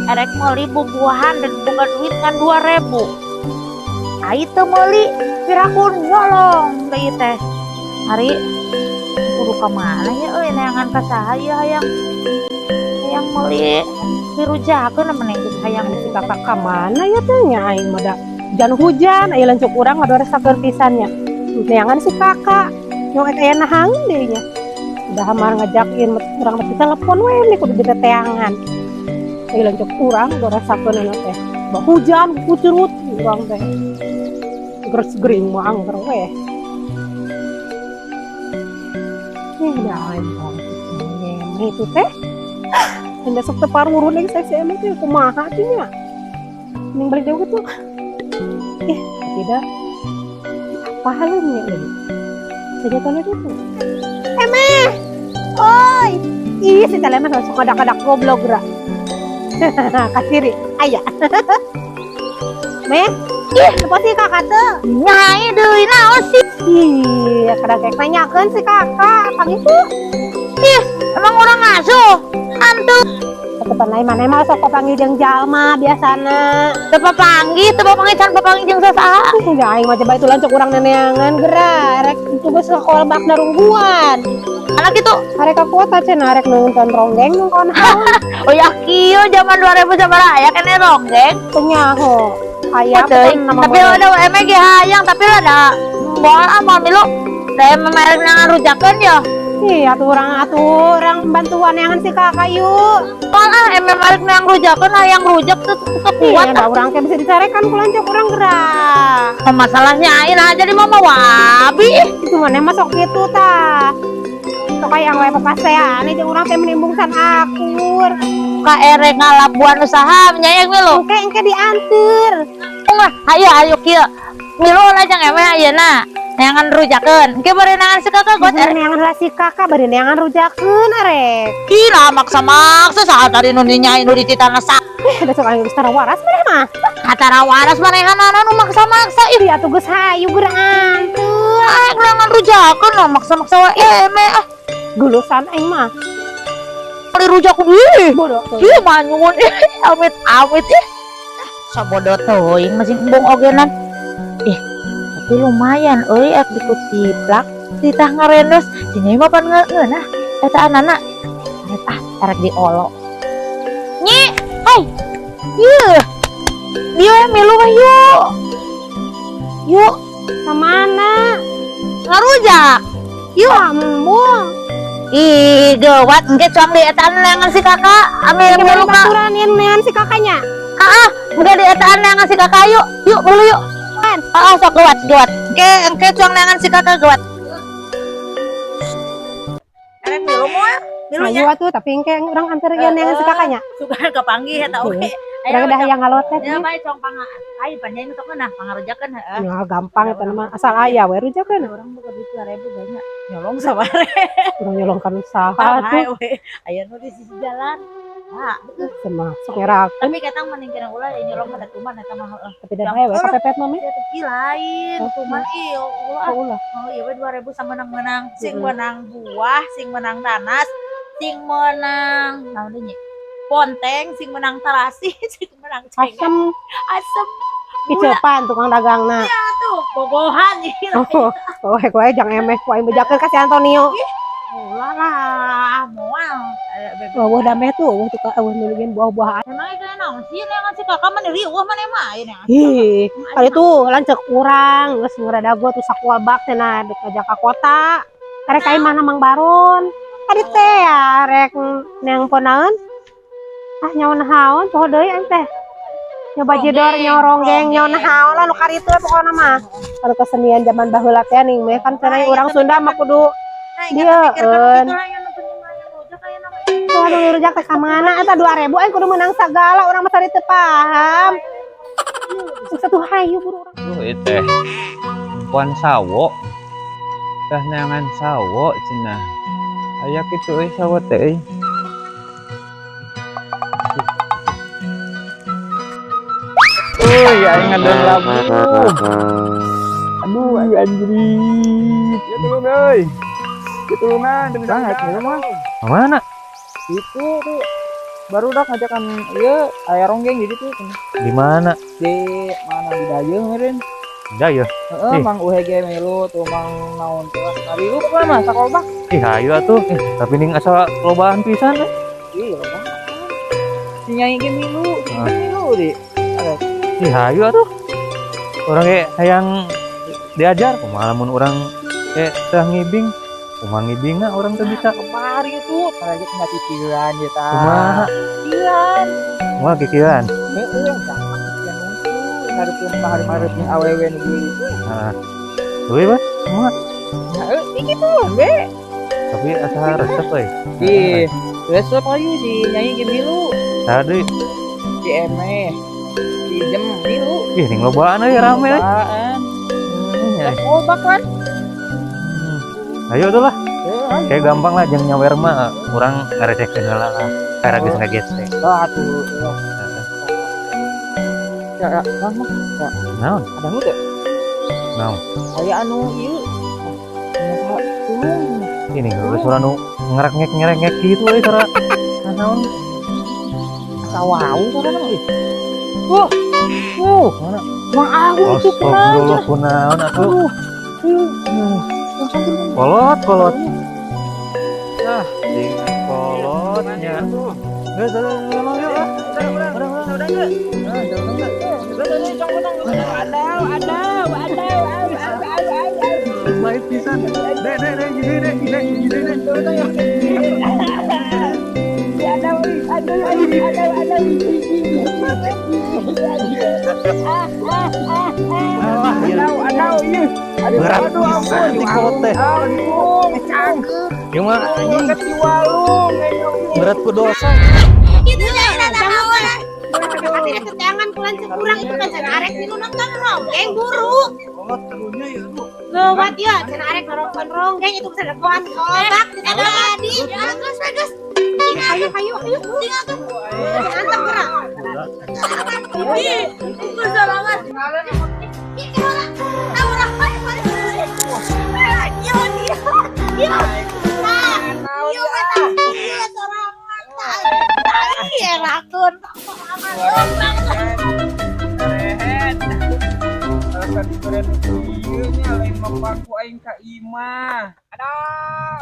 Erek meuli bubuahan dan boga duit ngan 2000. Ai teu meuli, piraku nyolong deui teh. Ari kudu ka mana ya euy, neangan ka saha ieu, hayang hayang meuli dirujakeun mending geus hayang. Si kakak ka mana ya teh nya? Aing mah da hujan-hujan, aya lanceuk urang ngadoresakeun pisan nya. Neangan si kakak nyong ek aya nahangeun deui nya. Udah mah ngajakin urang mah telepon we nih, kudu diteteangan. Aya lanceuk urang doresakeun anu teh. Bah, hujan kucurut urang teh. Geus gering mah angger we. Ih, da aing mah itu teh. Dan besok teh parurun lagi saya si Emi teh kumaha tuh nya. Mending balik jauh gitu. Eh, tidak. Apa halnya ini? Saja toilet itu. Eme! Oi! Ih, si Tele mah langsung kadak-kadak goblok gerak. Kasiri, aya. Meh, ih, apa sih kakak tuh? Nyai deui, naon sih? Ih, kadang kayak nanyakeun si kakak, pang itu. Emang urang ngasuh? Hantu. Tepan lain mana emang sok papanggih jeung jalma biasana. Teu papanggih, teu papanggih can papanggih jeung sasaha. Ih, da aing mah coba itu lanceuk urang neneangan geura, rek tugas sekolah bak narungguan. Anak itu. Arek ka kota cenah, arek nonton ronggeng nonton haun. Oh ya, kieu zaman 2000 sabaraha aya keneh ronggeng? Teu nyaho. Aya. Teuing. Nama. Tapi udah eme ge hayang, tapi lah da moal ah, moal milu. Da eme merek nangan rujakeun ya. Iya, atuh urang bantuan neangan si kakak yuk. Moal ah, eme merek nang rujakeun, hayang rujak tuh teu kuat. Iya, da urang teh bisa dicarekan ku lanceuk urang geura. Ah. Masalahnya aing nah jadi mama wabi. Itu mana masuk gitu tah. Sok hayang we papasean jeung urang teh menimbung san akur. Ka erek ngalabuan usaha nyayang milu. Engke engke dianteur. Lah, ayo ayo kieu. Milu lah jeung eme ayeuna. Neangan rujakeun. Engke bari neangan si kakak got Bari neangan lah si kakak, bari neangan rujakeun arek. Gila, maksa-maksa saat tadi nu dinyai nu dititana sak. Eh, da sok aing geus tara waras maneh mah. Katara waras manehanana nu maksa-maksa ih. Ih, atuh geus hayu geura anteur. Aing neangan rujakeun nu maksa-maksa wae eme ah. Gulusan aing mah. Beli rujak ih. Bodoh tuh. Ih, manyun ih, amit-amit ih. Sabodo teuing masih embung ogenan. Ih, tapi lumayan euy ek dikutiplak titah ngarendos si Nyai mah pan ngeunah eta anana. Arek ah, arek diolo. Nyi, hai. Yeuh. Dieu we milu we yuk. Yuk, Ka mana? Ngarujak. Yuk. Embung. Ih, gawat engke cuang di eta neangan si kakak. Ame Engke milu bari ka. baturan ieu neangan si kakaknya. Ah, engke di eta neangan si kakak yuk. Yuk, milu yuk. Kan. Ah, sok gawat, gawat. Engke engke cuang neangan si kakak gawat. Erek milu moal? Ayo atuh, tapi engke urang anter ieu neangan si kakaknya. Suka kepanggih eta oge. Urang dah hayang ngalotet. Ya bae cong panga. Ai panjang sok nah pangarujakeun heeh. Ya gampang eta mah, asal aya we rujakeun. Urang boga duit 2000 banyak. Nyolong sabare. Urang nyolong kan usaha tuh. We. Aya nu di sisi jalan. Ah, Sama sok ngerakeun. Tapi ketang mending kena ulah ya nyolong pada tuman eta mah heeh. Tapi da bae we kapepet mah meh. Ih, lain, tuman ih ulah. Oh, ulah. Oh iya we 2000 sama menang-menang, sing menang buah, sing menang nanas, sing menang naon deui nya? Ponteng, sing menang tarasi, sing menang cengek. Asem. Asem. Kicepan tukang dagangna. Tuh, bogohan ieu. Oh, oh wae jang emeh ku aing bejakeun ka si Antonio. Ulah lah, moal. Eh, Eueuh dameh tuh, eueuh tukang eueuh nulungin buah-buahan. Emang itu naon sih neangan si kakak mah riweuh maneh mah aya neangan. Ih, kali itu lanceuk urang geus nguradago tuh sakual bak cenah dek ngajak ka kota. Arek ka imahna Mang Baron. Tadi teh ya rek neang ponaeun. Ah, nyawa naon poho deui aing teh. Nyoba jidor nyorong geng nyawa naon lah nu karitu we pokona mah. Kalau kesenian zaman baheula teh ning meh kan cenah urang Sunda mah kudu Nah, dia eun. Waduh, rujak teh ka mana eta 2000 aing kudu menang sagala, urang mah tadi teu paham. Satu hayu buru urang. Duh, ieu teh puan sawo. Teh neangan sawo cenah. Aya kitu euy sawo teh euy. Uy, aing ngadon labu. Aduh, aing anjrit. Ya tulung euy. Ya tulungan, demi Banget, ya mah. Mana? Itu tuh. Barudak ngajakan ieu aya ronggeng di ditu. Di mana? Di mana, di Dayeuh meureun. Dayeuh. Heeh, Ih. Mang Uhe ge milu tuh, Mang naon tuh. Ngariup lah mah sakolbak. Ih, hayu atuh. Ih, tapi ning asa lobaan pisan eh. Ih, loba. Si Nyai ge milu, si Ah. milu di. Ih, hayu atuh. Urang ge hayang diajar kumaha lamun urang teh ngibing. Kumaha ngibingna urang teh bisa? Kemari tuh, lagi tinggal pikiran ya ta. Kumaha? Pikiran. Kumaha kikiran? Heeh, gampang pikiran unggul. Ngarepkeun paharep-harep awewe nu geulis. Nah. Duit, Bos. Kumaha? Nah, kitu be. Tapi asa resep euy. Ih, resep ayu si Nyai ge milu, Tadi si Eme, si Jem milu. Ih, ning lobaan euy, rame euy. Lobaan. Ya. Kolbak kan? Ayo tuh lah. Eh, ayo. Kayak gampang lah jeung nyawer mah urang ngarecehkeun heula lah. Kayak geus ngagesek. Ah, tuh. Ya, ya, Bang, Bang. Ya, Naon? ada nu teh? Naon? Aya anu ieu. Minta tulung. Ini geus suara nu ngerengek ngerengek gitu euy suara. Nah, naon? Asa wau suara ih. Wah. Wuh, Mana? Mang Agung itu kunaon? Astagfirullah, kunaon atuh? Aduh. Ih. Kolot, kolot. Ah, di kolotnya. Geus, udah, udah, udah, yuk, ah. Udah, udah, udah. Aduh, aduh, aduh, aduh, aduh, aduh. Baik pisan. Dek, dek, dek, gini, dek, dek, gini, dek. Aduh, aduh, aduh, aduh, aduh. Alah, ya. Aduh, aduh, iya. Aduh, Berat aduh, pisan ampun. di kolot teh. Ampun, Ieu mah anjing di walung. Berat ku dosa. Itu jangan naon. Jangan pulang kurang itu kan cenah arek milu nonton ronggeng buru. Kolot karunya ya aduh. Lewat ya cenah arek nonton ronggeng itu bisa dagoan kolbak di tadi. Geus geus. Ayo ayo ayo. Tinggal tuh. Mantap gerak. Ih, itu sorangan. Ih, ora. Ora. Yo yo. Yo. Nah, yo eta. Yo sorangan. Iya, rakun. Rehet. Alasan diberen ieu nya lain mapaku aing ka imah. Aduh.